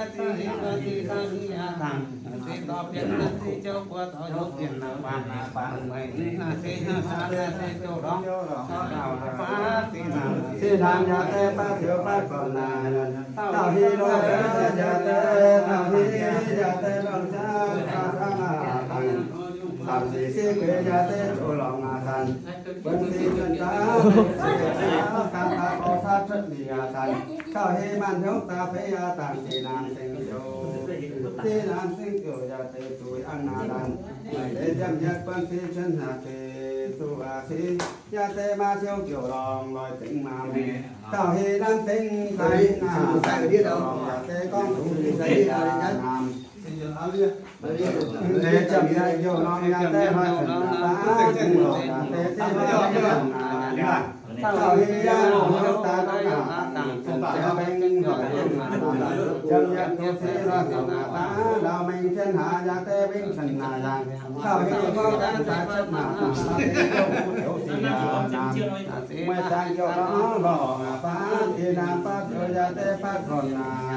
Sin hnaangx yaac deix baav ziouc baav gorn naaic, taux hih longx yaac deix, taux hih yaac deix longx ziangx, lamh sic sieqv gueix yaac deix zoux lorngx aqv zanc. Wuonh sic juonh jaax, daaih daaih gorx saav cuotv lingc aqv zanc. Taux hih maanc hnyouv daaih feix aqv dangc, zinh naamh zingh ziouc, zinh naamh zingh ziouc yaac deix zuqc angh naaic dangh. Deix ziepc nyeic buonv sic juonh hnyangx-jeiv zuqc aqv sic, yaac deix maa ziouc ziouc lorngx loic dingc maamh. Taux hih nanv dingc daaih naaic, yaac deix gorngv zuqc dingc naamh. Deix ziepc nyeic ziouc lorngx yaac deix hnoi cuotv daaih dingc loic yaac deix dingc hnoi cuotv naaic. Taux hih yaac longx hnyouv daaih dangh aqv, dangh ziepc nyeic bengx hnoi dingc naaic. Ziepc nyeic duqv sic lorngx ziouc naaic daaih ndau mengh jienv haaix yaac deix wingv cuotv naaic yangh. Taux hih gorngv daaih cuotv naaic dangh daaih deix ziouc ziouc sic yaac naamh. Mueiz zaangc ziouc lorngx lorngx aqv baav, zinh naamh baav ziouc yaac deix baav gorn naaic.